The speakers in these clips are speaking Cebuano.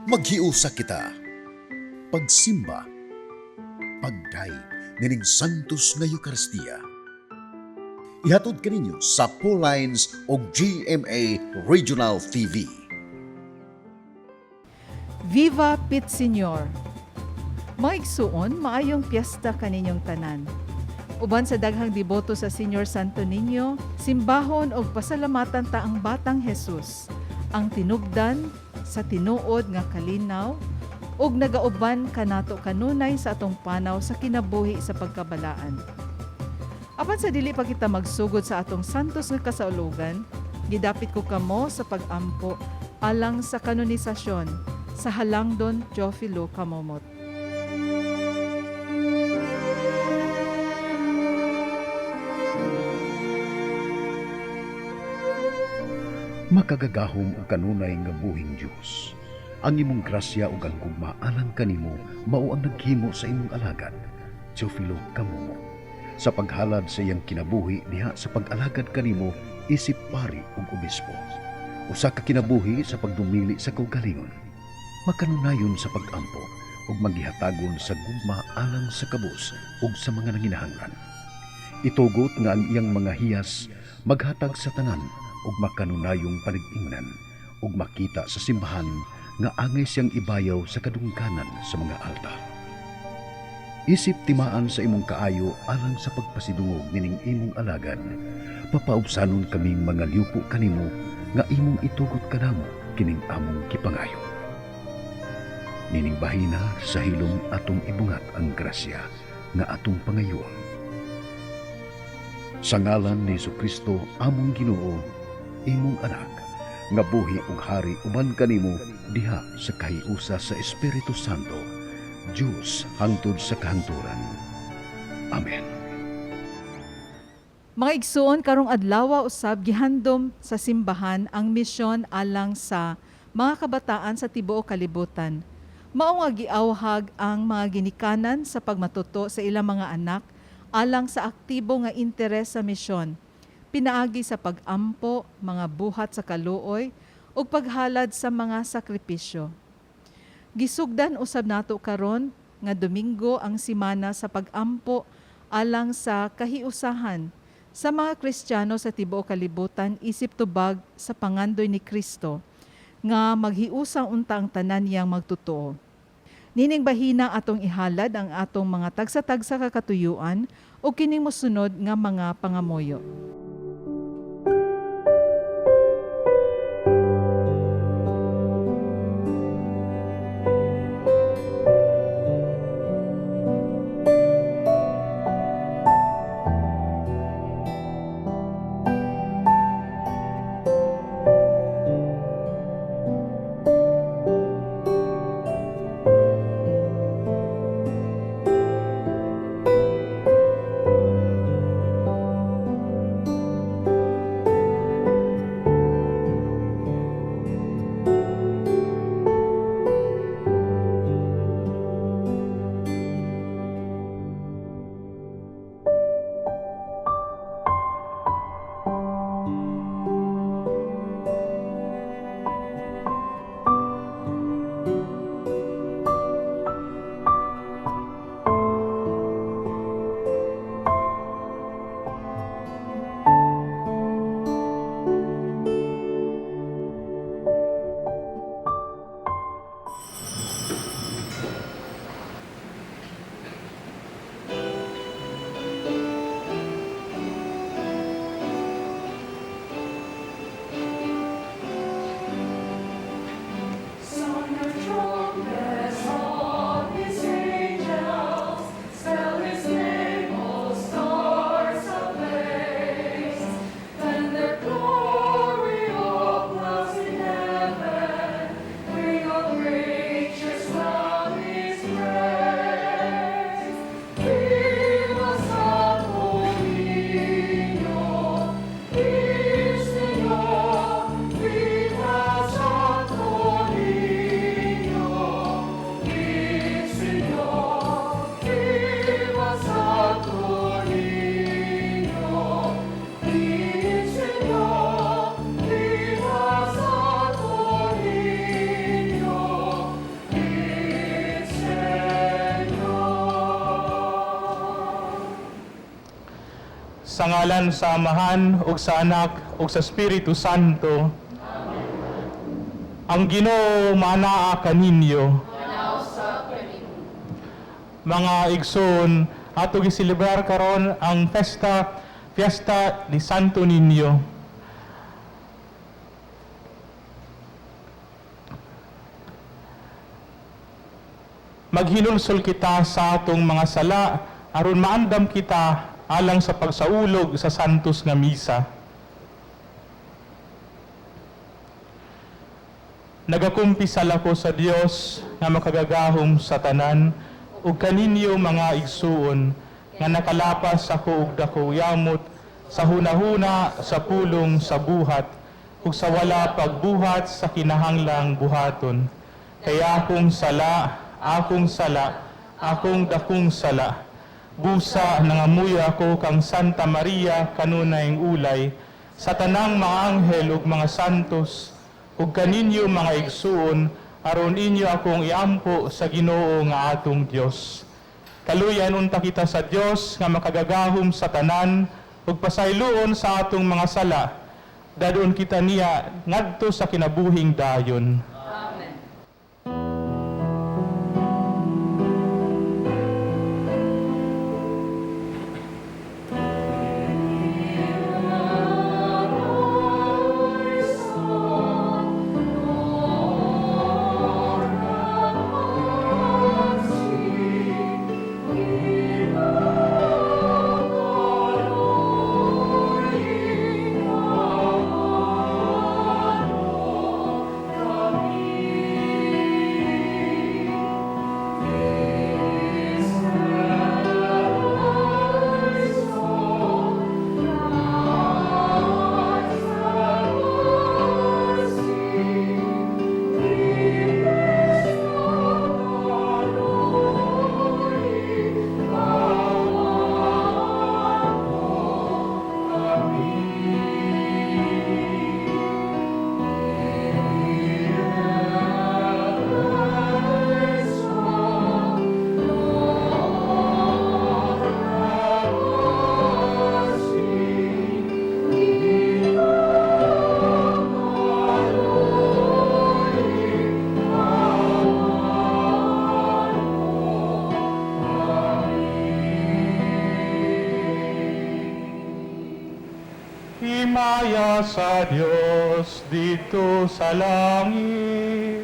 Maghiusa kita. Pagsimba. Pagdayeg nining Santos nga Eukaristiya. Ihatod kaninyo sa Lines o GMA Regional TV. Viva Pit Señor! Mga igsuon, maayong piyesta kaninyong tanan. Uban sa daghang deboto sa Señor Santo Niño, simbahon og pasalamatan ta ang Batang Jesus, ang tinubdan sa tinuod nga kalinaw ug nagauban kanato kanunay sa atong panaw sa kinabuhi sa pagkabalaan. Apan sa dili pa kita magsugod sa atong santos nga kasaulogan, gidapit ko kamo sa pag-ampo alang sa kanonisasyon sa Halangdon Teofilo Camomot. Makagagahom og kanunay nga buhing Dios. Ang imong grasya ug ang gugma alang kanimo mao ang naghimo sa imong alagad, Teofilo Camomot, sa paghalad sa iyang kinabuhi diha sa pag-alagad kanimo isip pari ug obispo. Usa ka kinabuhi sa pagdumili sa kaugalingon, makanunayon sa pag-ampo ug maghihatagon sa gugma alang sa kabus ug sa mga nanginahanglan. Itugot nga ang iyang mga hiyas maghatag sa tanan ug makanunayong panig-ingnan ug makita sa simbahan nga angay siyang ibayaw sa kadungganan sa mga altar. Isip timaan sa imong kaayo alang sa pagpasidungog nining imong alagad, papaubsanon kaming mga liupo kanimo nga imong itugot kanamo kining among gipangayo. Nining bahina sa hilom atong ibungat ang grasya nga atong pangayoon. Sa ngalan ni Kristo among Ginoo, imong anak, nga buhi ug hari uban kanimo diha sa kahiusa sa Espiritu Santo, Dios hangtod sa kahangturan. Amen. Mga igsuon, karong adlaw usab gihandom sa simbahan ang misyon alang sa mga kabataan sa tibuok kalibutan. Mao nga giawhag ang mga ginikanan sa pagmatuto sa ilang mga anak alang sa aktibo nga interes sa misyon, pinaagi sa pag-ampo, mga buhat sa kaluoy ug paghalad sa mga sakripisyo. Gisugdan usab nato karon nga Domingo ang simana sa pag-ampo alang sa kahiusahan sa mga Kristiyano sa tibuok kalibutan isip tubag sa pangandoy ni Kristo nga maghiusa unta ang tanan niyang magtotoo. Nining bahina atong ihalad ang atong mga tagsa-tagsa ka katuyuan o kining mosunod nga mga pangamuyo. Sa ngalan sa Amahan ug sa Anak ug sa Espiritu Santo. Ang Ginoo manaa kaninyo. Mga igsoon, ato giselebrar karon ang festa Fiesta ni Santo Niño. Maghinulsol kita sa atong mga sala aron maandam kita alang sa pagsaulog sa santos nga misa. Nagakumpisal ako sa Dios nga makagagahom sa tanan ug kaninyo, mga igsuon, nga nakalapas ako og dako yamot sa hunahuna, sa pulong, sa buhat ug sa wala pagbuhat sa kinahanglang buhaton. Kay akong sala, akong sala, akong dakong sala. Busa nangamuyo ako kang Santa Maria, kanunayng ulay, sa tanang mga anghel ug mga santos, ug kaninyo, mga igsuon, aron inyo akong iampo sa Ginoo nga atong Dios. Kaluyan unta kita sa Dios nga makagagahom sa tanan ug pasayloon sa atong mga sala. Dadon kita niya ngadto sa kinabuhing dayon. Himaya sa Dios didto sa langit.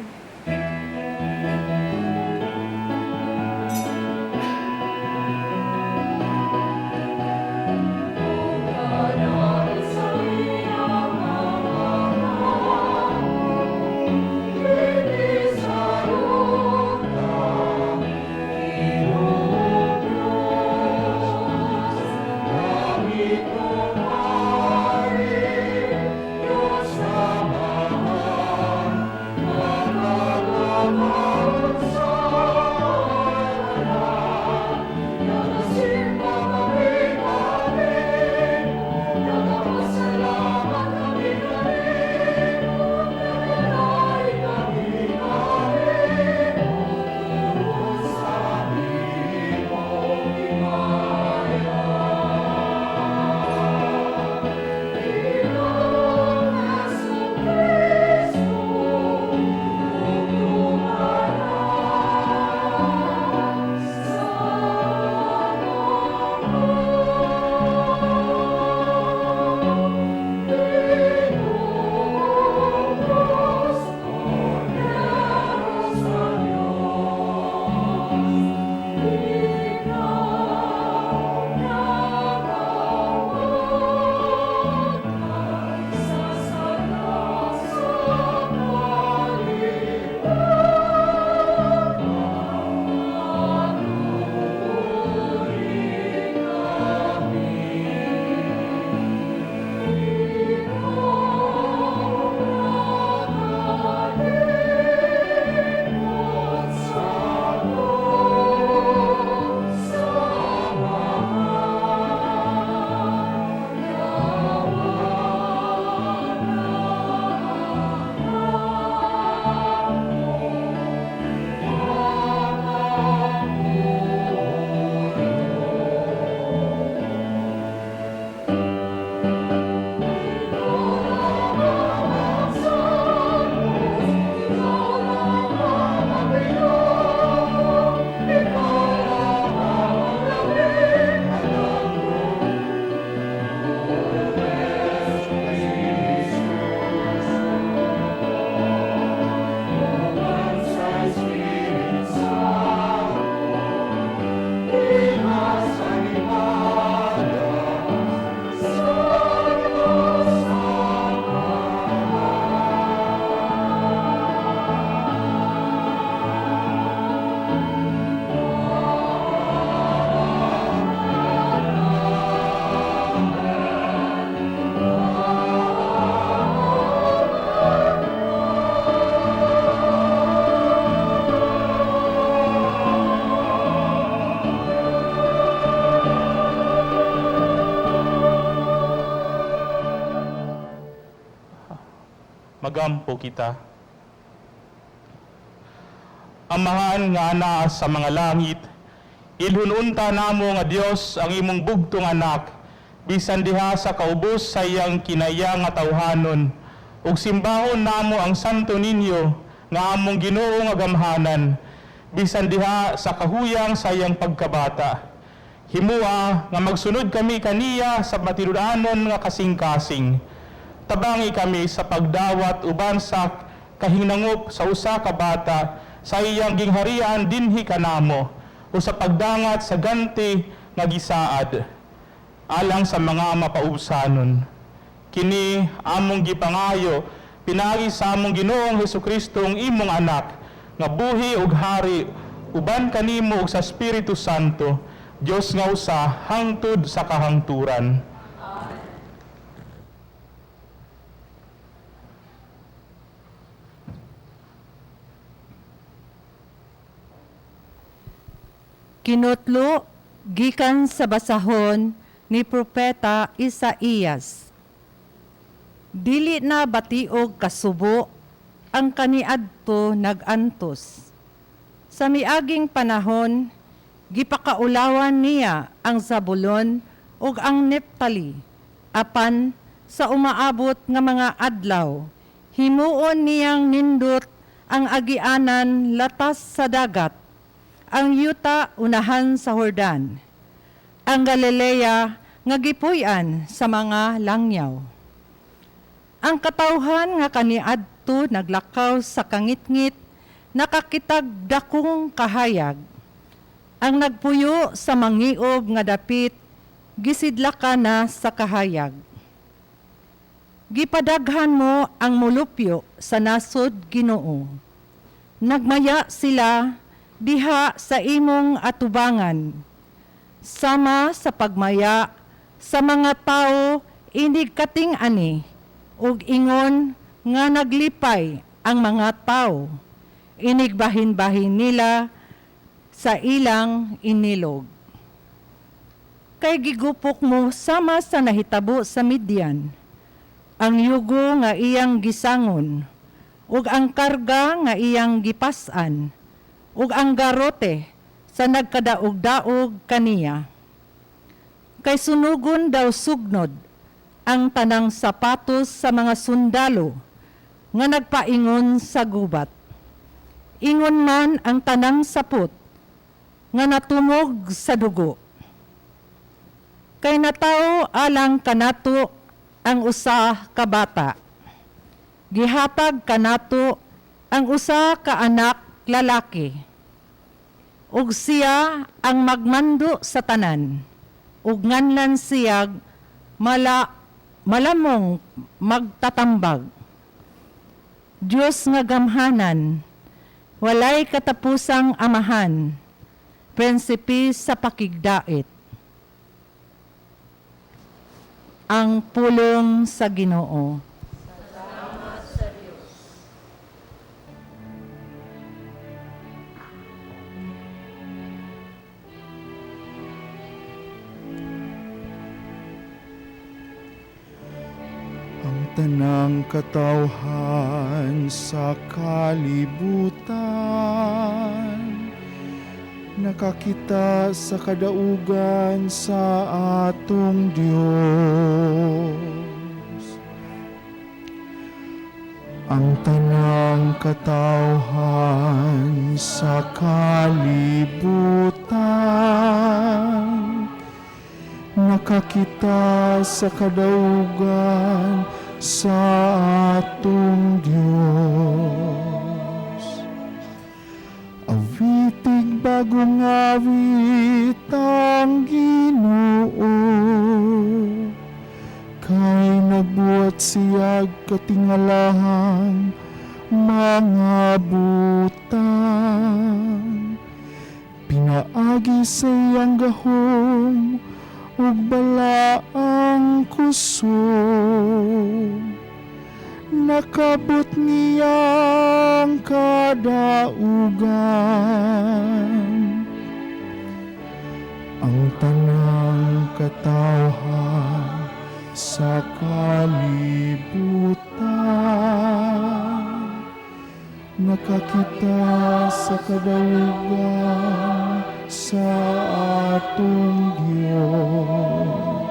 Magampo kita. Amahan nga anaa sa mga langit, ilhon unta namo nga Dios ang imong bugtong anak, bisan diha sa kaubos sa iyang kinaya nga tawhanon, ug simbahon namo ang Santo Niño nga among Ginoo nga gamhanan, bisan diha sa kahuyang sa iyang pagkabata. Himua nga magsunod kami kaniya sa matinud-anon nga kasing-kasing. Tabangi kami sa pagdawat uban sa kahinangop sa usa ka bata sa iyang gingharian dinhi kanamo o sa pagdangat sa ganti nga gisaad alang sa mga mapaubsanon. Kini among gipangayo pinaagi sa among Ginoong Hesukristo ang imong anak nga buhi ug hari uban kanimo ug sa Espiritu Santo, Dios nga usa hangtod sa kahangturan. Kinutlo gikan sa basahon ni Propeta Isaías. Dili na batiog kasubo ang kaniadto nag-antos. Sa miaging panahon, gipakaulawan niya ang Zabulon ug ang Neptali. Apan sa umaabot nga mga adlaw, himuon niyang nindot ang agianan latas sa dagat, ang yuta unahan sa Hordan, ang Galilea nga gipuy-an sa mga langyaw. Ang katawhan nga kaniadto naglakaw sa kangitngit, nakakitag dakong kahayag. Ang nagpuyo sa mangiob nga dapit, gisidlakan na sa kahayag. Gipadaghan mo ang mulupyo sa nasod, Ginoo. Nagmaya sila diha sa imong atubangan. Sama sa pagmaya sa mga tawo inig kating-ani ug ingon nga naglipay ang mga tawo. Inig bahin-bahin nila sa ilang inilog. Kay gigupok mo sama sa nahitabo sa Midian, ang yugo nga iyang gisangon, ug ang karga nga iyang gipas-an, ug ang garote sa nagkadaog-daog kaniya. Kay sunugon daw sugnod ang tanang sapatos sa mga sundalo nga nagpaingon sa gubat. Ingon man ang tanang sapot nga natumog sa dugo. Kay natawo alang kanato ang usa ka bata. Gihatag kanato ang usa ka anak lalaki. Ug siya ang magmando sa tanan. Ug nganlan siyag malamong magtatambag. Dios nga gamhanan, walay katapusang amahan, prinsipe sa pakigdait. Ang pulong sa Ginoo. Ang tanang katawhan sa kalibutan nakakita sa kadaugan sa atong Dios. Ang tanang katawhan sa kalibutan nakakita sa kadaugan sa atong Dios. Awitig bagong awit ang Ginoo, kay nagbuhat siyag katingalahang mga butang. Pinaagi sa iyang gahom ug balaang kusog, nakabot niyang kadaugan. Ang tanang katawhan sa kalibutan Nakakita sa kadaugan sa atong Dios.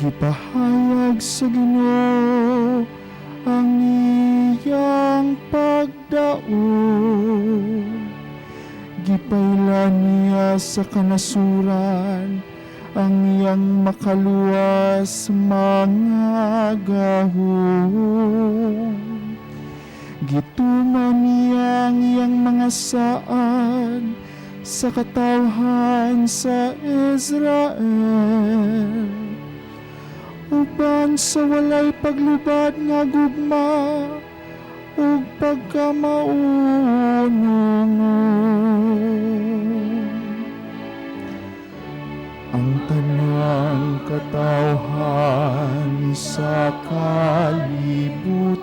Gipahayag sa Ginoo ang iyang pagdaog. Gipailan niya sa kanasuran ang iyang makaluwas mga gahom. Gituman niya ang iyang mga saad sa katawhan sa Israel. Uban sa walay paglubad nga gugma ug pagkamaunongon. Ang tanang katawhan sa kalibutan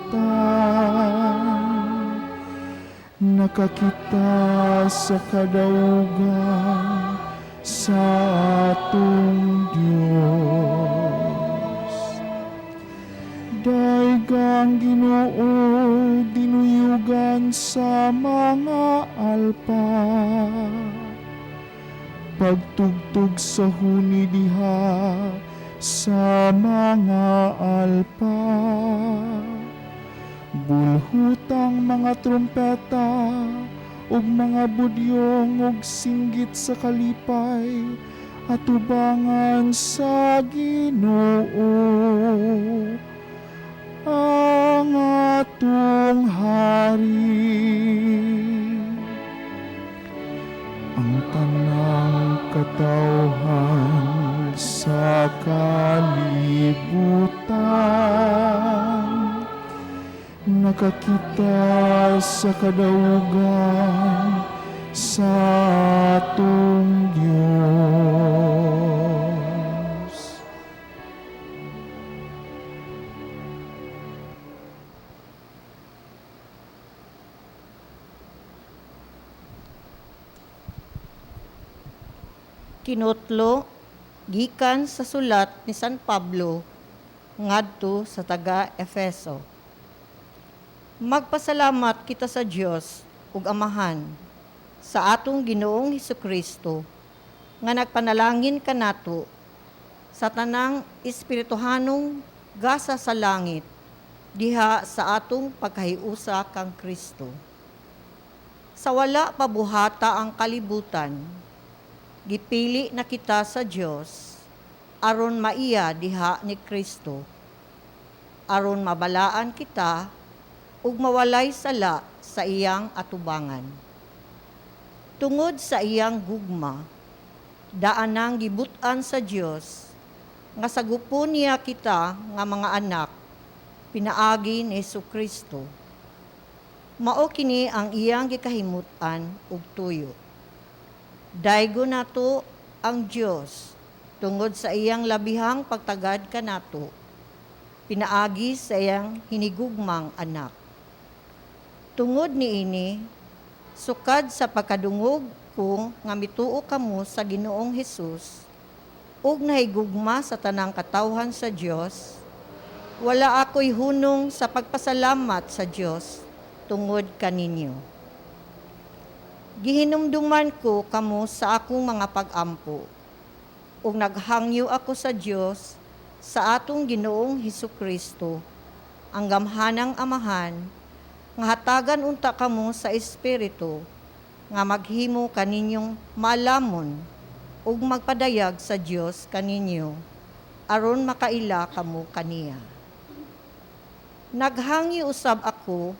nakakita sa kadaugan sa atong Dios. Daygang Ginoo, dinuyugan sa mga alpa. Pagtugtog sa huni diha sa mga alpa. Bulhutang mga trumpeta ug mga budyong ug singgit sa kalipay atubangan sa Ginoo ang atong hari. Ang tanang katawhan sa kalibutan nakakita sa kadaugan sa atong Dios. Kinutlo gikan sa sulat ni San Pablo ngadto sa taga Efeso. Magpasalamat kita sa Dios ug Amahan sa atong Ginoong Hesukristo nga nagpanalangin kanato sa tanang espirituhanong gasa sa langit diha sa atong pagkahiusa kang Kristo. Sa wala pa buhata ang kalibutan, gipili na kita sa Dios aron maiya diha ni Kristo, aron mabalaan kita ug mawalay sala sa iyang atubangan. Tungod sa iyang gugma, daan nang gibut-an sa Dios nga sagupon niya kita nga mga anak pinaagi ni Hesukristo. Mao kini ang iyang gikahimut-an ug tuyo. Daygo nato ang Dios tungod sa iyang labihang pagtagad kanato, pinaagi sa iyang hinigugmang anak. Tungod niini, sukad sa pagkadungog ko nga mituo kamo sa Ginoong Hesus ug nahigugma sa tanang katawhan sa Dios, wala ako'y hunong sa pagpasalamat sa Dios tungod kaninyo. Gihinumduman ko kamo sa akong mga pag-ampo ug naghangyo ako sa Dios sa atong Ginoong Hesukristo, ang gamhanang Amahan, nga hatagan unta kamo sa Espiritu nga maghimo kaninyong malamon ug magpadayag sa Dios kaninyo aron makaila kamo kaniya. Naghangyo usab ako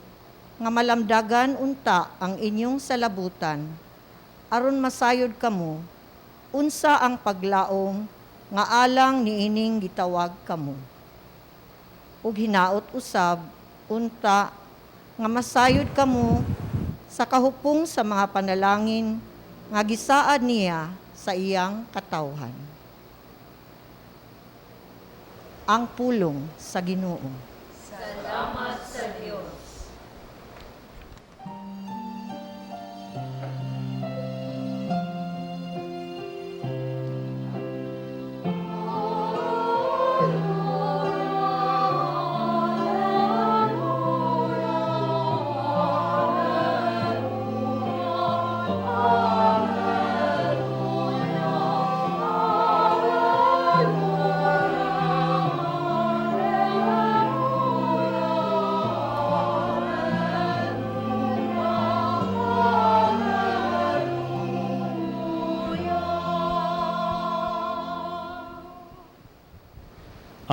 nga malamdagan unta ang inyong salabutan aron masayod kamo unsa ang paglaom nga alang niining gitawag kamo. Ug hinaot usab unta nga masayod kamo sa kahupong sa mga panalangin nga gisaad niya sa iyang katawhan. Ang pulong sa Ginoo. Salamat sa Dios.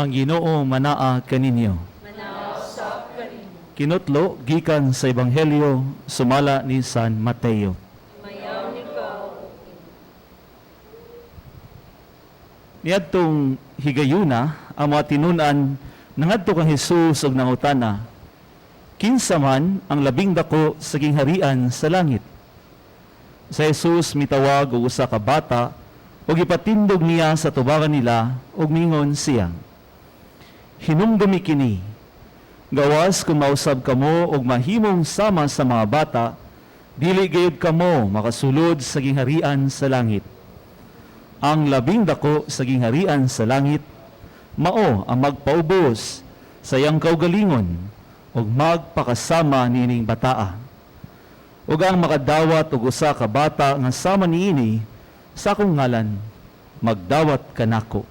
Ang Ginoo manaa kaninyo. Kinutlo gikan sa Ebanghelyo sumala ni San Mateo. Niadtong higayuna ang mga tinun-an nangadto kang Hesus ug nangutana, "Kinsa man ang labing dako sa gingharian sa langit?" Sa Jesus mitawag og usa ka bata ug ipatindog niya sa tubangan nila ug mingon siya, "Hinumdumi kini, gawas kung mausab kamo og mahimong sama sa mga bata, dili gayud kamo makasulod sa gingharian sa langit. Ang labing dako sa gingharian sa langit mao ang magpaubos sa iyang kaugalingon ug magpakasama niining bataa. Ug ang makadawat og usa ka bata nga sama niini sa akong ngalan, magdawat kanako.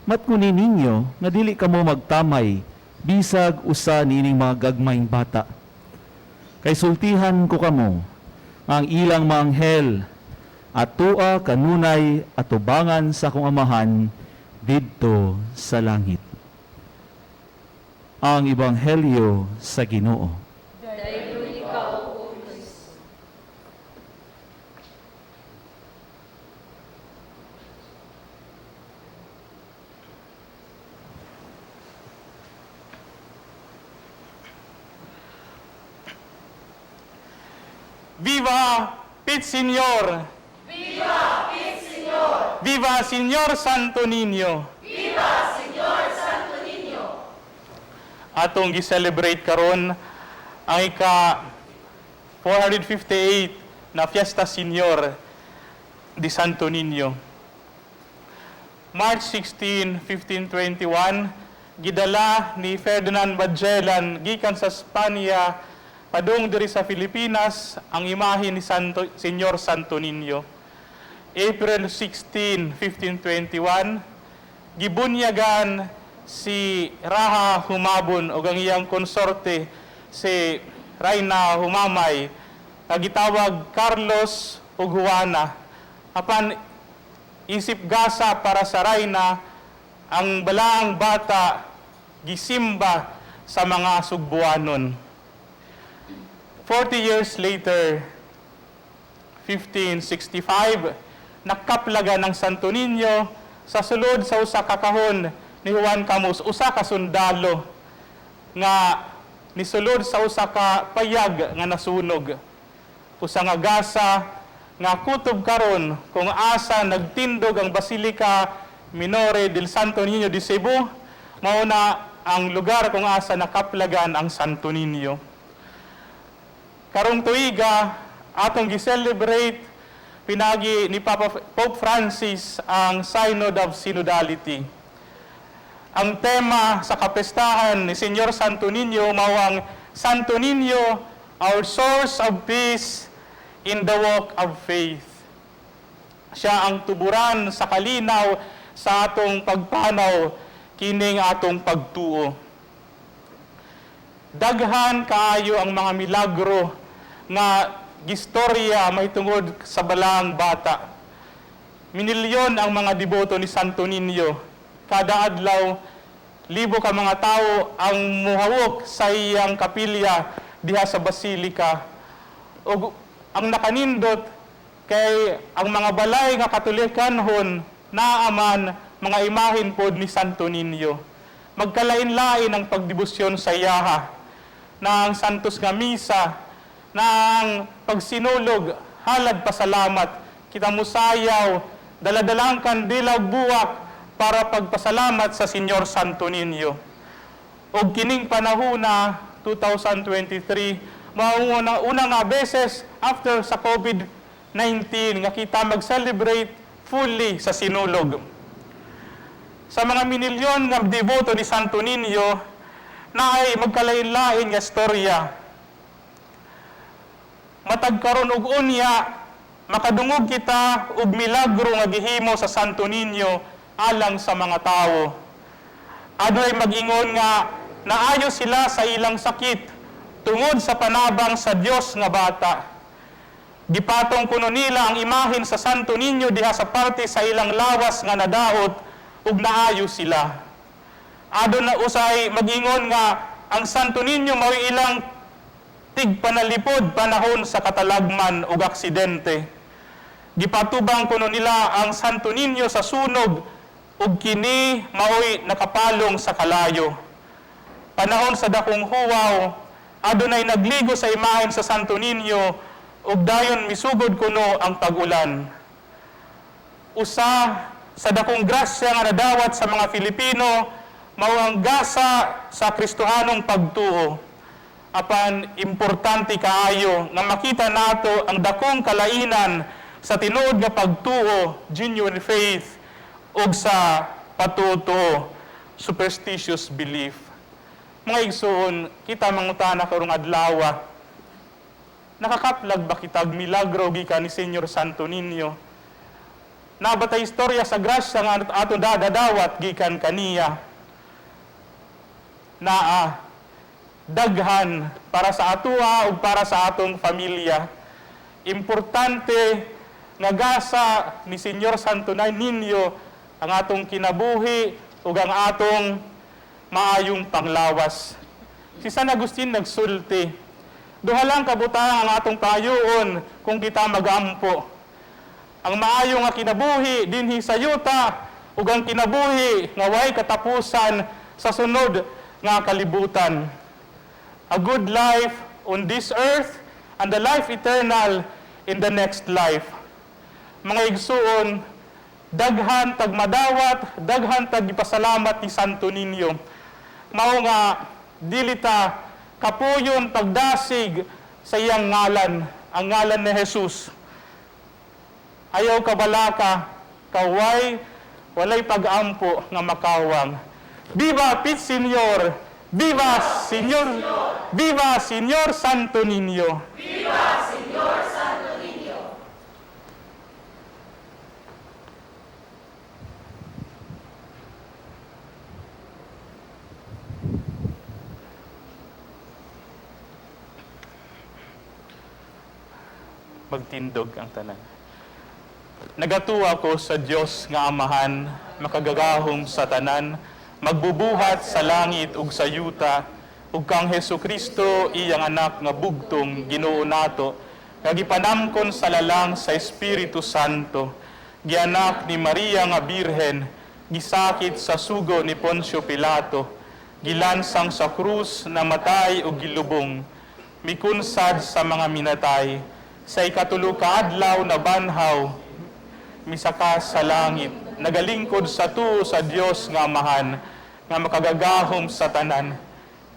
Matnguni ninyo nga dili kamo magtamay bisag usa niining mga gagmayng bata. Kay sultihan ko kamo nga ang ilang mga anghel atua kanunay atubangan sa akong Amahan didto sa langit." Ang Ebanghelyo sa Ginoo. Dayon ikaw, O Kristo. Viva Pit Señor! Viva Pit Señor! Viva Señor Santo Niño! Viva Señor Santo Niño! Atong gi-celebrate karon ang ika 458 na Fiesta Señor di Santo Niño. March 16, 1521, gidala ni Ferdinand Magellan gikan sa Spanya padung diri sa Pilipinas ang imahe ni Señor Santo Niño. April 16, 1521, gibunyagan si Raha Humabon o ang iyang konsorte si Reyna Humamay nga gitawag Carlos ug Juana. Apan isip gasa para sa Reyna, ang balaang bata gisimba sa mga Sugbuanon. 40 years later, 1565, nakaplaga ng Santo Niño sa sulod sa usa ka kahon ni Juan Camus, usa ka sundalo nga nisulod sa usa ka payag nga nasunog. Usa nga gasa nga kutob karon kung asa nagtindog ang Basilica Minore del Santo Niño de Cebu, mao na ang lugar kung asa nakaplagan ang Santo Niño. Karong tuiga, atong gi-celebrate pinagi ni Papa Pope Francis ang Synod of Synodality. Ang tema sa kapestahan ni Señor Santo Niño mao ang Santo Niño, our source of peace in the walk of faith. Siya ang tuburan sa kalinaw sa atong pagpanaw kining atong pagtuo. Daghan kaayo ang mga milagro nga gistorya mahitungod sa balaang bata. Minilyon ang mga deboto ni Santo Niño. Kada adlaw, libo ka mga tao ang muhawok sa iyang kapilya diha sa basilika. Ug ang nakanindot kay ang mga balay nga Katolikanhon naaman mga imahen pod ni Santo Niño. Magkalain-lain ang pagdebosyon sa iyaha, na ang Santos nga Misa, na ang pagsinulog, halad pasalamat, kita musayaw, daladalang kandila ug buwak para pagpasalamat sa Señor Santo Niño. Og kining panahona 2023, mao una nga beses after sa COVID-19 nga kita mag-celebrate fully sa sinulog. Sa mga minilyon nga deboto ni Santo Niño, naay magkalain-lain nga istorya. Matag karon ug unya, makadungog kita og milagro nga gihimo sa Santo Niño alang sa mga tawo. Adunay mag-ingon nga naayo sila sa ilang sakit tungod sa panabang sa Dios nga bata. Gipatong kuno nila ang imahen sa Santo Niño diha sa parte sa ilang lawas nga nadaot ug naayo sila. Aduna usay mag-ingon nga ang Santo Niño mao'y ilang tigpanalipod panahon sa katalagman ug aksidente. Gipatubang kuno nila ang Santo Niño sa sunog ug kini mao'y nakapalong sa kalayo. Panahon sa dakong huwaw, adunay nagligo sa imahen sa Santo Niño ug dayon misugod kuno ang pag-ulan. Usa sa dakong grasya nga nadawat sa mga Filipino mao ang gasa sa Kristohanong pagtuo. Apan importante kaayo nga makita nato ang dakong kalainan sa tinuod nga pagtuo, genuine faith, ug sa patuo, superstitious belief. Mga igsoon, kita mangutana karong adlaw. Nakakaplag ba kitag milagro gikan ni Senyor Santo Niño? Naa ba tay istorya sa grasya nga ato dadadawat gikan kaniya? Naa daghan para sa atoa ug para sa atong pamilya. Importante nga gasa ni Senyor Santo Niño ang atong kinabuhi ug ang atong maayong panglawas. Si San Agustin nagsulti, duha lang kabutang ang atong payoon kung kita magampo. Ang maayo nga kinabuhi dinhi sa yuta ug ang kinabuhi nga way katapusan sa sunod nga kalibutan. A good life on this earth and the life eternal in the next life. Mga igsuon, daghan tag madawat, daghan tag ipasalamat ni Santo Niño. Mao nga dili ta kapuyon pagdasig sa iyang ngalan, ang ngalan ni Jesus. Ayaw kabalaka, kaway, walay pag-ampo nga makawang. Viva Pit Señor! Viva Señor! Viva Señor Santo Niño! Viva Señor Santo Niño! Magtindog ang tanan. Nagatuo ko sa Dios nga Amahan, makagagahom sa tanan, magbubuhat sa langit ug sa yuta, ug kang Hesus Kristo iyang anak nga bugtong Ginoo nato, nga gipanamkon sa lalang sa Espiritu Santo, gianak ni Maria nga Birhen, gisakit sa sugo ni Poncio Pilato, gilansang sa krus, namatay ug gilubong, mikunsad sa mga minatay, sa ikatulo ka adlaw na banhaw, misaka sa langit, nagalingkod sa tuo sa Dios nga Amahan, nga makagagahom sa tanan.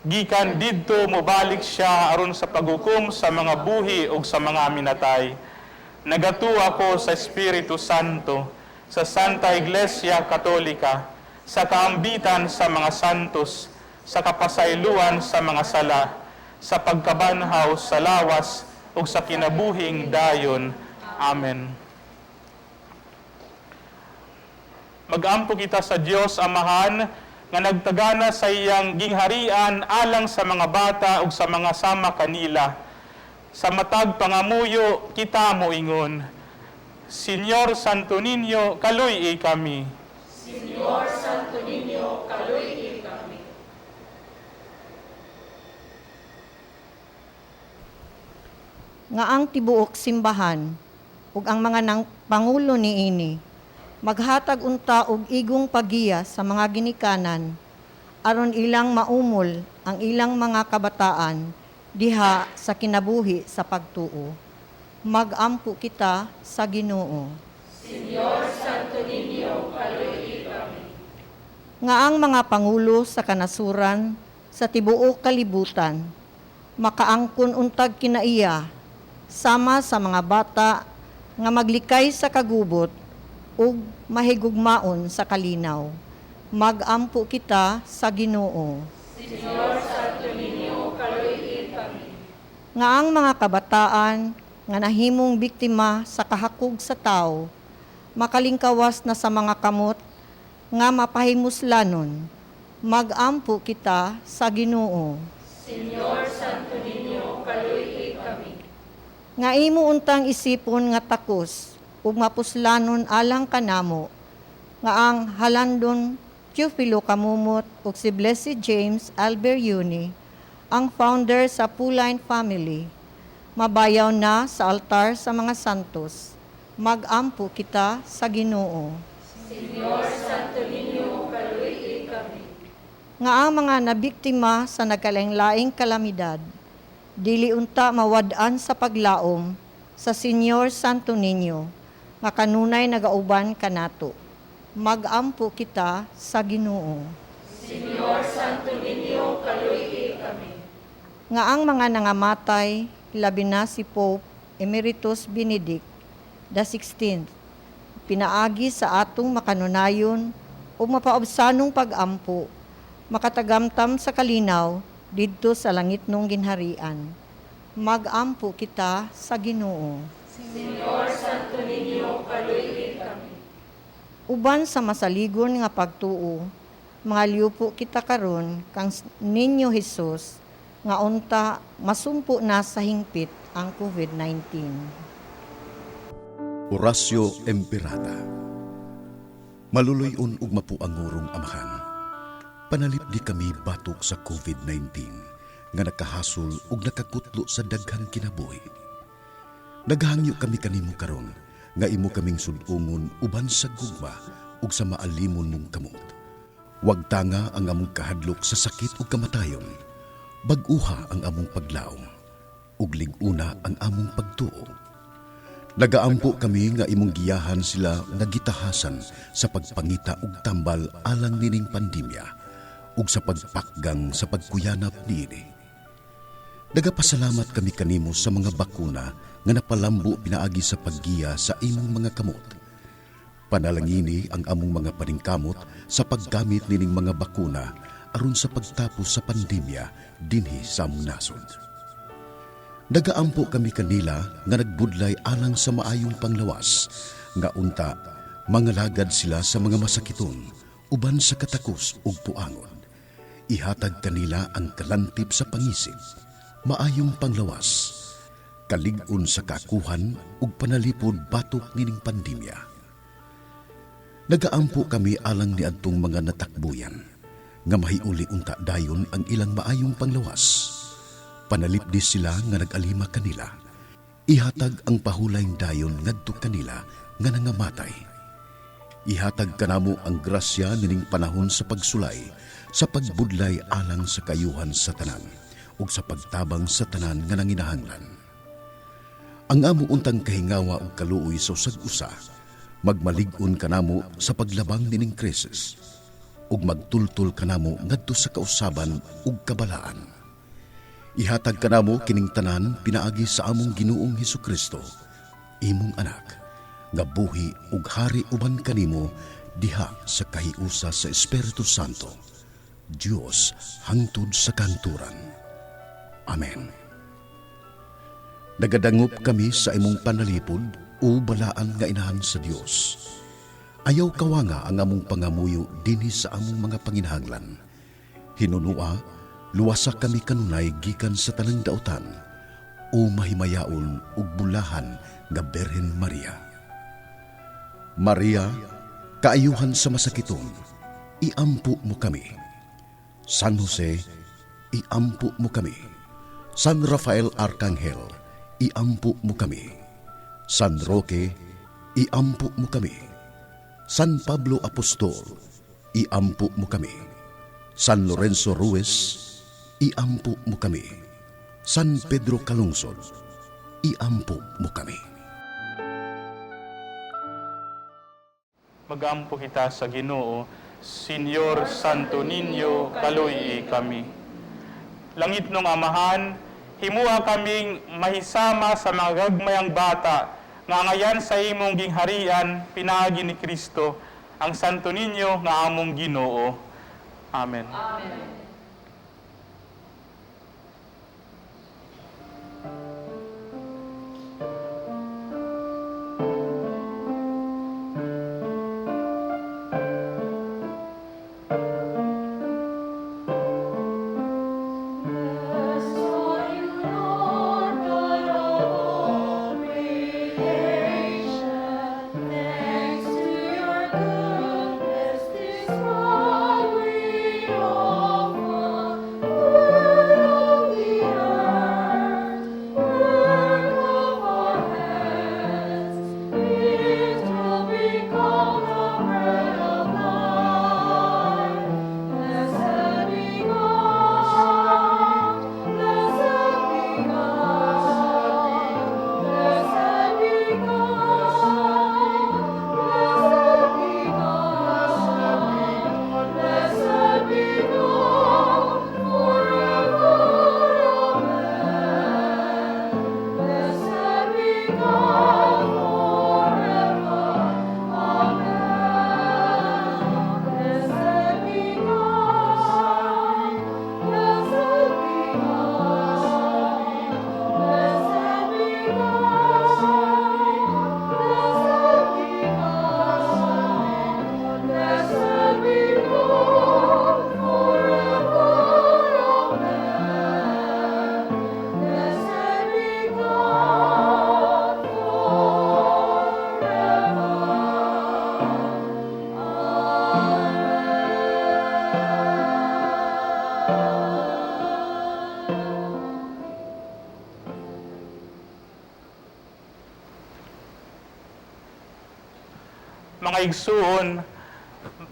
Gikan didto mobalik siya aron sa paghukom sa mga buhi ug sa mga minatay. Nagatuo ako sa Espiritu Santo, sa Santa Iglesia Katolika, sa kaambitan sa mga santos, sa kapasayloan sa mga sala, sa pagkabanhaw sa lawas ug sa kinabuhing dayon. Amen. Magampo kita sa Dios Amahan nga nagtagana sa iyang gingharian alang sa mga bata ug sa mga sama kanila. Sa matag pangamuyo kita moingon, Señor Santo Niño, kaluy-i kami. Señor Santo Niño, kaluy-i kami. Nga ang tibuok simbahan ug ang mga nang pangulo niini maghatag unta og igong pagiya sa mga ginikanan aron ilang maumol ang ilang mga kabataan diha sa kinabuhi sa pagtuo. Magampo kita sa Ginoo. Señor Santo Niño, kaluy-i kami. Nga ang mga pangulo sa kanasuran sa tibuok kalibutan makaangkon untag kinaiya sama sa mga bata nga maglikay sa kagubot ug mahigugmaon sa kalinaw. Magampo kita sa Ginoo. Señor Santo Niño, kaluy-i kami. Nga ang mga kabataan nga nahimong biktima sa kahakog sa tao makalingkawas na sa mga kamot nga mapahimuslanon. Magampo kita sa Ginoo. Señor Santo Niño, kaluy-i kami. Nga imo untang isipon nga takos ug mapuslanon alang kanamo nga ang halandon Teofilo Camomot ug si Blessed James Alberione, ang founder sa Pauline family, mabayaw na sa altar sa mga santos. Magampo kita sa Ginoo. Señor Santo Niño, kaluy-i kami. Nga ang mga nabiktima sa nagkalaing-laing kalamidad, dili unta mawad-an sa paglaom sa Señor Santo Niño, nga kanunay nagauban kanato. Magampo kita sa Ginoo. Señor Santo Niño, kaluy-i kami. Nga ang mga nangamatay, labi na si Pope Emeritus Benedict the 16th, pinaagi sa atong makanunayon o mapaobsanong pag-ampo, makatagamtam sa kalinaw didto sa langitnong ginharian. Magampo kita sa Ginoo. Señor Santo Niño, kaluy-i kami. Uban sa masaligon nga pagtuo, mga liupo kita karon kang Niño Hesus nga unta masumpo na sa hingpit ang COVID-19. Horacio Emperata. Maluluyon ug mapuangurong amahan. Panalipdi kami batok sa COVID-19 nga nakahasol ug nakakutlo sa daghang kinabuhi. Naghangyo kami kanimo karon nga imo kaming sud-ungon uban sa gugma ug sa maalimon mong kamot. Wag tanga ang among kahadlok sa sakit ug kamatayon. Bag-uha ang among paglaom ug lig-una ang among pagtuo. Nagaampo kami nga imong giyahan sila nga gitahasan sa pagpangita og tambal alang nining pandemya ug sa pagpakgang sa pagkuyanap niini. Nagapasalamat kami kanimo sa mga bakuna nga napalambo pinaagi sa paggiya sa imong mga kamot. Panalangini ang among mga paningkamot sa paggamit nining mga bakuna aron sa pagtapos sa pandemya dinhi sa among nasod. Nagaampo kami kanila nga nagbudlay alang sa maayong panglawas, nga unta mangalagad sila sa mga masakiton uban sa katakos ug puangon. Ihatag kanila ang kalantip sa pangisip, maayong panglawas, kalig-on sa kakuhan ug panalipod batok nining pandemya. Nagaampo kami alang niadtong mga natakbuyan, nga mahiuli unta dayon ang ilang maayong panglawas. Panalipdi sila nga nag-alima kanila. Ihatag ang pahulay dayon ngadto kanila nga nangamatay. Ihatag kanamo ang grasya nining panahon sa pagsulay, sa pagbudlay alang sa kayuhan sa tanan, ug sa pagtabang sa tanan nga nanginahanglan. Ang amo untang kahingawa ug kaluoy sa usag-usa, magmalig-on kanamo sa paglabang nining krisis, ug magtultol kanamo ngadto sa kausaban ug kabalaan. Ihatag kanamo kining tanan pinaagi sa among Ginoong Hesukristo, imong anak, nga buhi ug hari uban kanimo diha sa kahiusa sa Espiritu Santo, Dios hangtod sa kanturan. Amen. Nagadangop kami sa imong panalipod o balaan nga inahan sa Dios. Ayaw kawanga ang among pangamuyo dinhi sa among mga panginahanglan. Hinunua, luwasa kami kanunay gikan sa tanang dautan o mahimayaon ug bulahan nga Birhen Maria. Maria, kaayuhan sa masakiton, iampo mo kami. San Jose, iampo mo kami. San Rafael Arcangel, iampo mo kami. San Roque, iampo mo kami. San Pablo Apostol, iampo mo kami. San Lorenzo Ruiz, iampo mo kami. San Pedro Calungsod, iampo mo kami. Magampo kita sa Ginoo, Señor Santo Niño, kaluy-i kami. Langit nung Amahan, himua kaming mahisama sa mga gagmayang bata, nga ngayan sa imong gingharian, pinaagi ni Kristo, ang Santo Niño nga among Ginoo. Amen. Amen. Mga igsuon,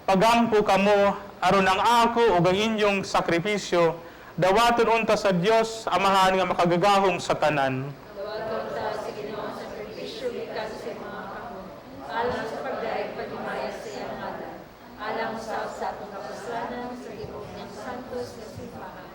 pagampo kamo aron ang ako ug ang inyong sakripisyo dawaton unta sa Dios Amahan nga makagagahom sa tanan. Dawaton ta sa Ginoo ang sakripisyo gikan sa imong mga kamot, alang sa pagdayeg paghimaya sa iyang ngalan, alang usab sa atong kapuslanan sa tibuok niyang santos nga simbahan.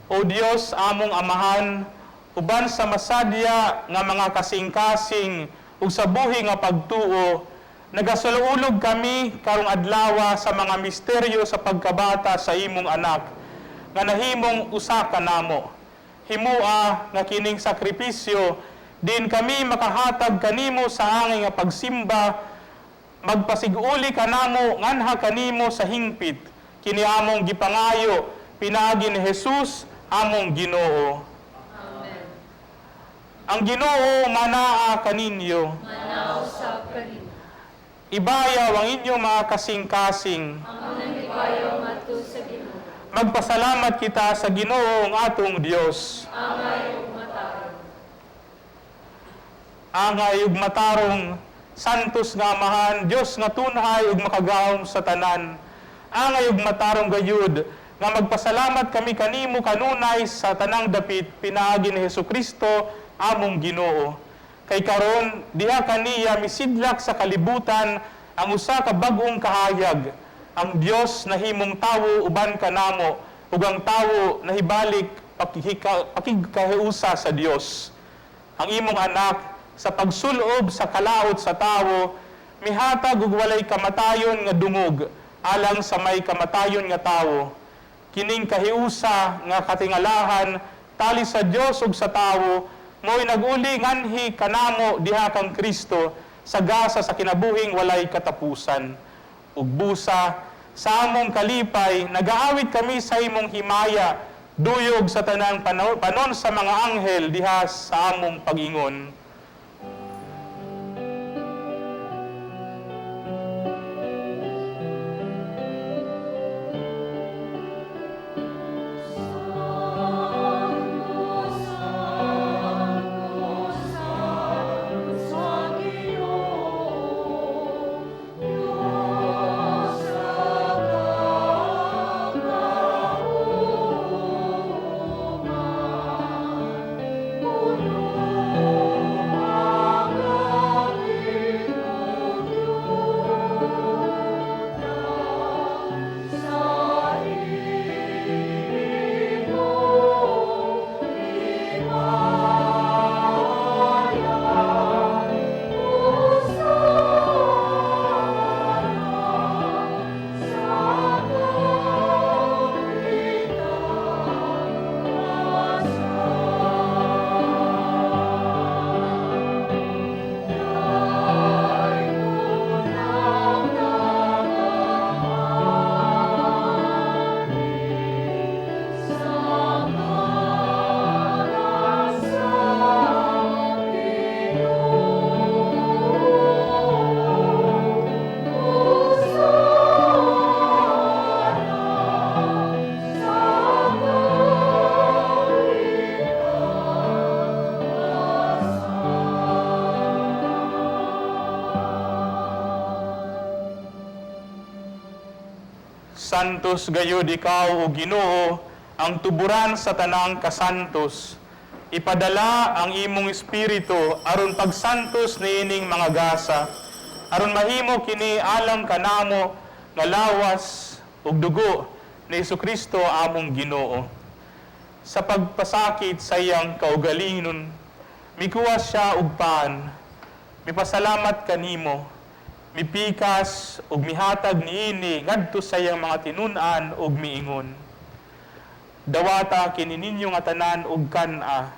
O Dios among Amahan, uban sa masadya nga mga kasing-kasing ug sa buhi nga pagtuo, nagasululog kami karong adlawa sa mga misteryo sa pagkabata sa imong anak nga nahimong usa ka namo. Himua nga kining sakripisyo din kami makahatag kanimo sa angay nga pagsimba, magpasiguli kanamo nganha kanimo sa hingpit kini among gipangayo pinaagi ni Jesus among Ginoo. Amen. Ang Ginoo manaa kaninyo. Manausap kanimo. Ibayaw ang inyong mga kasing-kasing. Amo nang gibayaw ngadto sa Ginoo. Magpasalamat kita sa Ginoo ang atong Dios. Angay ug matarong. Angay ug matarong, santos nga Amahan, Dios nga tunhay ug makagahom sa tanan. Angay ug matarong gayud nga magpasalamat kami kanimo kanunay sa tanang dapit pinaagi ni Hesukristo among Ginoo. Kay karon diha kaniya misidlak sa kalibutan ang usa ka bag-ong kahayag. Ang Dios nahimong tawo uban kanamo ug ang tawo nahibalik pakigkahiusa sa Dios. Ang imong anak sa pagsulob sa kalaot sa tawo mihatag og walay kamatayon nga dungog alang sa may kamatayon nga tawo. Kining kahiusa nga katingalahan tali sa Dios ug sa tawo mo'y naguli nganhi kanamo diha kang Kristo sa gasa sa kinabuhing walay katapusan. Ug busa sa among kalipay nagaawit kami sa imong himaya, duyog sa tanang panon sa mga anghel diha sa among pag-ingon. Santos gayud ikaw, o Ginoo, ang tuburan sa tanang kasantos. Ipadala ang imong espiritu aron pagsantos niining mga gasa, aron mahimo kini alang kanamo nga lawas ug dugo ni Hesukristo among Ginoo. Sa pagpasakit sa iyang kaugalingon, mikuha siya og pan, mipasalamat kanimo, mipikas ug mihatag niini ngadto sa iyang mga tinun-an ug miingon. Dawata kini ninyo nga tanan ug kan-a,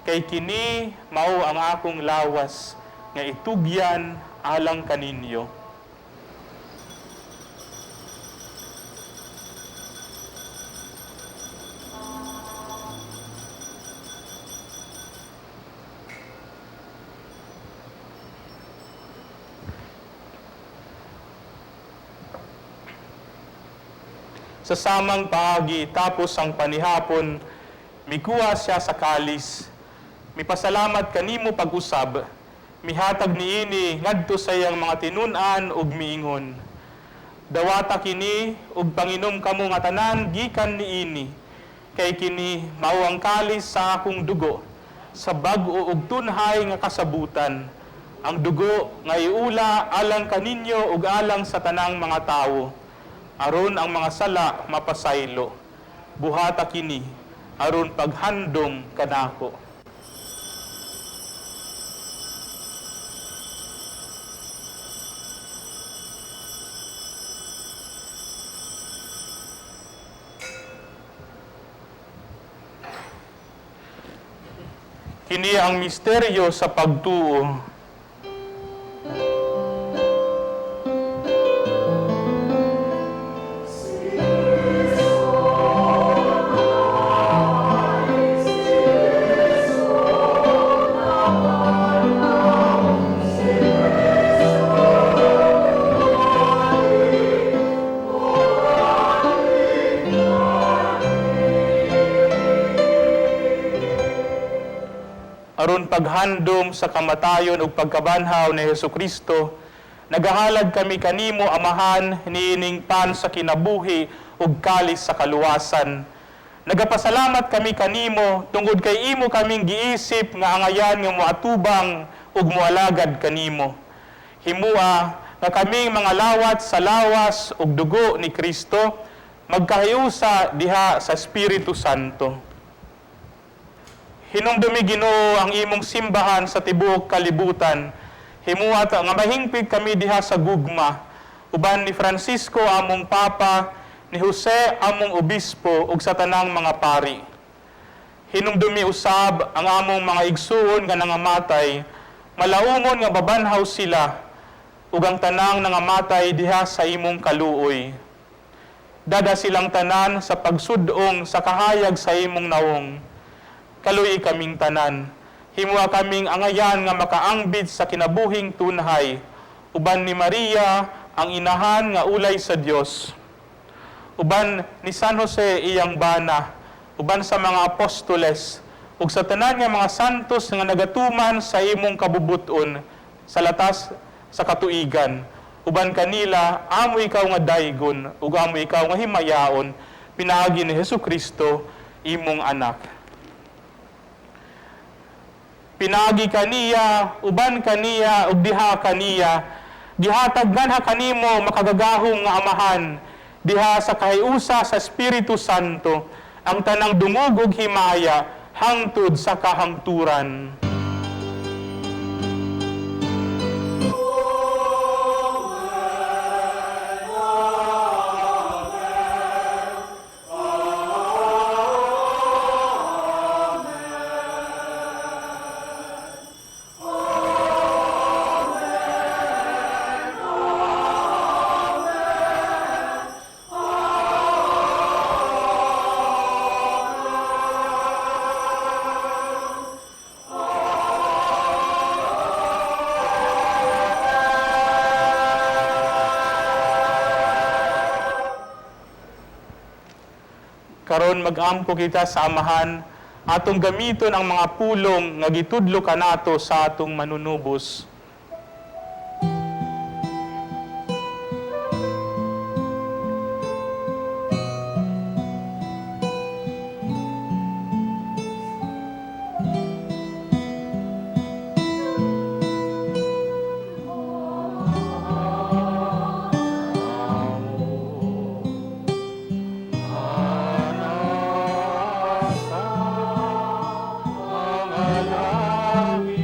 kay kini mao ang akong lawas nga itugyan alang kaninyo. Sa samang paagi, tapos ang panihapon, mikuha siya sa kalis. Mipasalamat kanimo pag-usab, Mihatag niini ngadto sa iyang mga tinun-an ug miingon, "Dawata kini ug panginom kamo nga tanan gikan niini, kay kini mao ang kalis sa akong dugo sa bag-o ug tunhay nga kasabutan, ang dugo nga iula alang kaninyo ug alang sa tanang mga tawo, aron ang mga sala mapasaylo. Buhata kini aron paghandom kanako." Kini ang misteryo sa pagtuo. Aron paghandom sa kamatayon ug pagkabanhaw ni Hesukristo, nagahalad kami kanimo, Amahan, niining pan sa kinabuhi ug kalis sa kaluwasan. Nagapasalamat kami kanimo tungod kay imo kaming giisip nga angayan nga moatubang ug moalagad kanimo. Himua nga kaming mga lawat sa lawas ug dugo ni Kristo magkahiusa diha sa Espiritu Santo. Hinumdumi, Ginoo, ang imong simbahan sa tibuok kalibutan. Himua ta nga mahingpit kami diha sa gugma, uban ni Francisco among Papa, ni Jose among Obispo ug sa tanang mga pari. Hinumdumi usab ang among mga igsuon nga nangamatay, malaumon nga babanhaw sila ug ang tanang nangamatay diha sa imong kaluoy. Dada silang tanan sa pagsudong sa kahayag sa imong nawong. Kaluoyi kaming tanan. Himua kaming angayan nga makaangbit sa kinabuhing tunhay, uban ni Maria, ang inahan nga ulay sa Dios, uban ni San Jose iyang bana, uban sa mga apostoles, ug sa tanan nga mga santos nga nagatuman sa imong kabubuton sa latas sa katuigan. Uban kanila, amo ikaw nga daygon ug amo ikaw nga himayaon, pinaagi ni Hesukristo, imong anak. Pinaagi kaniya, uban kaniya, ug diha kaniya, gihatag nganha kanimo, makagagahom nga Amahan, diha sa kahiusa sa Espiritu Santo, ang tanang dungog ug himaya hangtod sa kahangturan. Karon mag-ampo kita sa Amahan, atong gamiton ang mga pulong nga gitudlo kanato sa atong manunubos. Mga langit.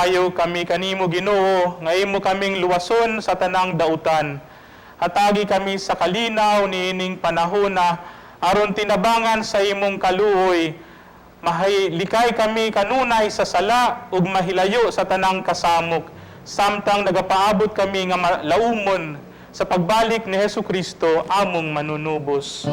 Nangayo kami kanimo Ginoo, nga imo kaming luwason sa tanang dautan. Hatagi kami sa kalinaw niining panahona aron tinabangan sa imong kaluoy. Mahilikay kami kanunay sa sala ug mahilayo sa tanang kasamok, samtang nagapaabot kami nga laumon sa pagbalik ni Hesus Kristo among manunubos.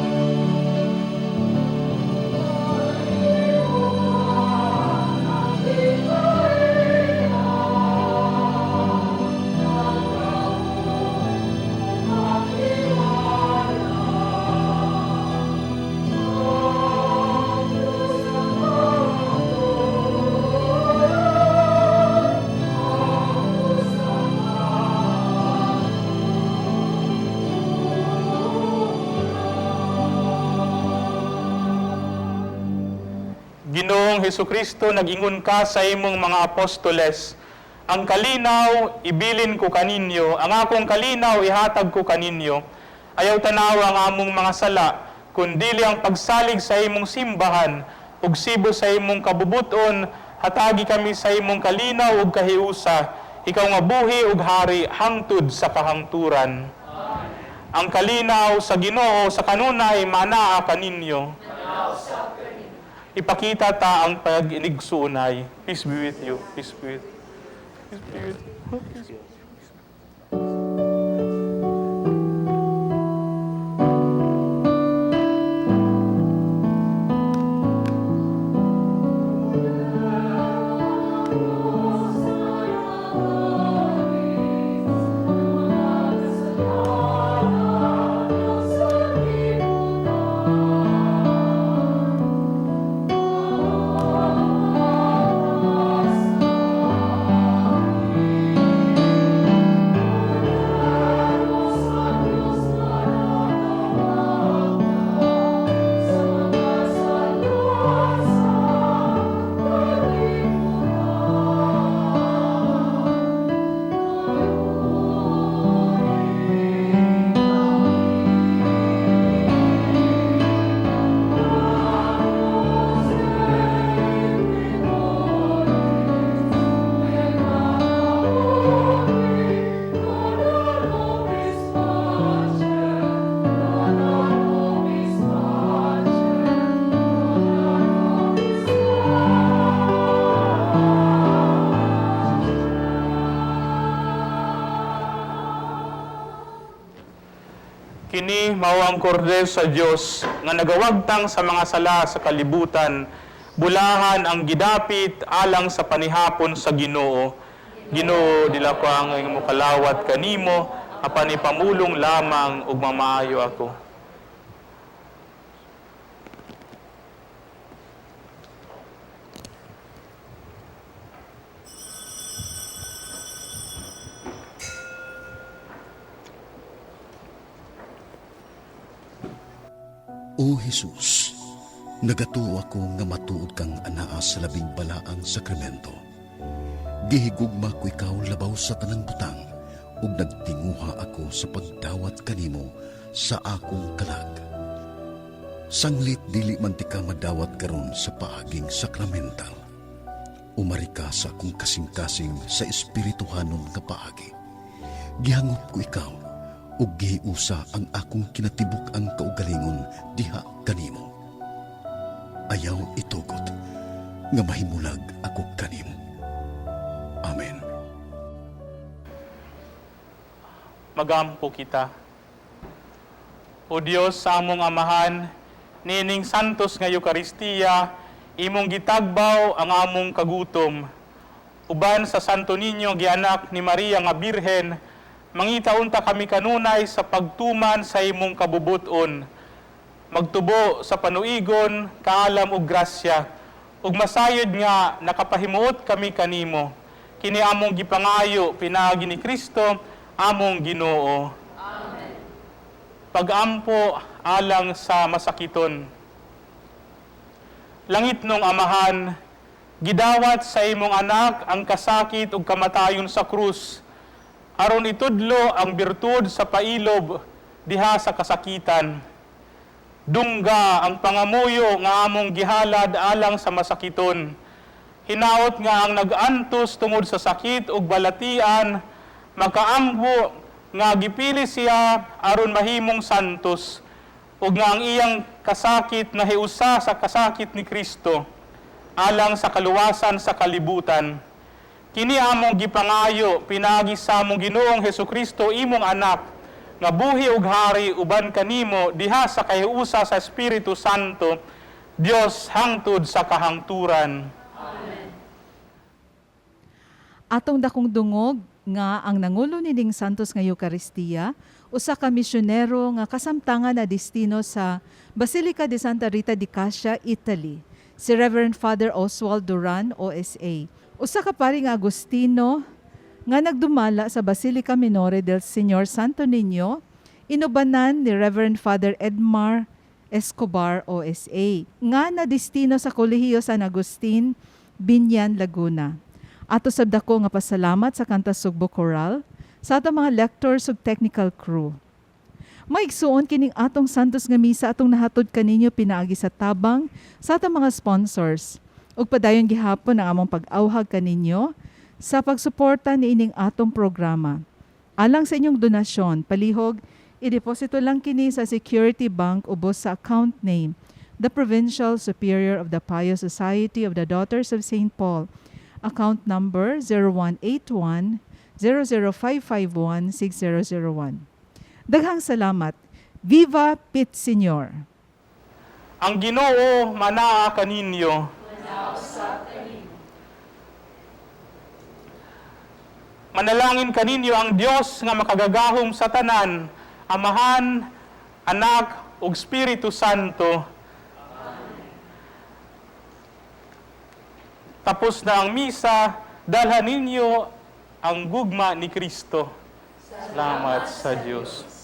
Ginoong Hesukristo, nag-ingon ka sa imong mga apostoles, "Ang kalinaw ibilin ko kaninyo, ang akong kalinaw ihatag ko kaninyo. Ayaw tanawa ang among mga sala, kundili ang pagsalig sa imong simbahan, ug sibo sa imong kabubuton, hatagi kami sa imong kalinaw ug kahiusa, ikaw nga buhi ug hari hangtod sa kahangturan." Ang kalinaw sa Ginoo sa kanunay manaa kaninyo. Ipakita ta ang pag-inigsuonay. Peace be with you. Peace be with you. Peace be with you. Peace be with you. Kini mao ang kordero sa Dios nga nagawagtang sa mga sala sa kalibutan. Bulahan ang gidapit alang sa panihapon sa Ginoo. Ginoo, dila ko ang imong kalawat kanimo, apan ipamulong lamang ug mamaayo ako. O Jesus, nagatuo ako nga matuod kang anaa sa labing balaang sakramento. Gihigugma ko ikaw labaw sa tanang butang ug nagtinguha ako sa pagdawat kanimo sa akong kalag. Sanglit dili man tika madawat karon sa paaging sakramental. Umari ka sa akong kasing-kasing sa espirituhanon nga paagi. Gihangop ko ikaw ug gihiusa ang akong kinatibuk-ang kaugalingon diha kanimo. Ayaw itugot nga mahimulag ako kanimo. Amen. Magampo kita. O Dios sa among Amahan, niining santos nga Eukaristiya, imong gitagbaw ang among kagutom. Uban sa Santo Niño gianak ni Maria nga Birhen, mangita unta kami kanunay sa pagtuman sa imong kabubuton. Magtubo sa panuigon, kaalam ug grasya, ug masayod nga nakapahimuot kami kanimo. Kini among gipangayo pinaagi ni Kristo among Ginoo. Amen. Pagampo alang sa masakiton. Langit nung Amahan, gidawat sa imong anak ang kasakit ug kamatayon sa krus, aron itudlo ang birtud sa pailob diha sa kasakitan. Dungga ang pangamuyo nga among gihalad alang sa masakiton. Hinaot nga ang nag-antos tungod sa sakit ug balatian makaamgo nga gipili siya aron mahimong santos ug nga ang iyang kasakit nahiusa sa kasakit ni Kristo alang sa kaluwasan sa kalibutan. Kini among gipangayo pinaagi sa among Ginoong Hesukristo, imong anak, nga buhi ug hari uban kanimo diha sa kahiusa sa Espiritu Santo, Dios, hangtod sa kahangturan. Atong dakong dungog nga ang nangulo nining Santos nga Eukaristiya, usa ka misyonero nga kasamtangan na destino sa Basilica di Santa Rita di Cascia, Italy, si Reverend Father Oswald Duran, OSA. Usa ka pari nga Agustino nga nagdumala sa Basilica Minore del Señor Santo Niño, inubanan ni Reverend Father Edmar Escobar, OSA, nga nadestino sa Kolehiyo San Agustin, Binyan, Laguna. Ato sab dako nga pasalamat sa Kanta Sugbo Choral, sa atong mga lectors ug technical crew. Maigsuon, kining atong Santos nga Misa atong nahatod kaninyo pinaagi sa tabang sa atong mga sponsors. Ug padayon gihapon ang among pag-awhag kaninyo sa pagsuporta niining atong programa. Alang sa inyong donasyon, palihog ideposito lang kini sa Security Bank ubos sa account name, the Provincial Superior of the Pious Society of the Daughters of St. Paul. Account number 0181 00551 6001. Daghang salamat. Viva Pit Señor! Ang Ginoo manaa kaninyo. Manalangin kaninyo ang Dios nga makagagahom sa tanan, Amahan, Anak ug Espiritu Santo. Tapos na ang misa, dalhan ninyo ang gugma ni Kristo. Salamat sa Diyos.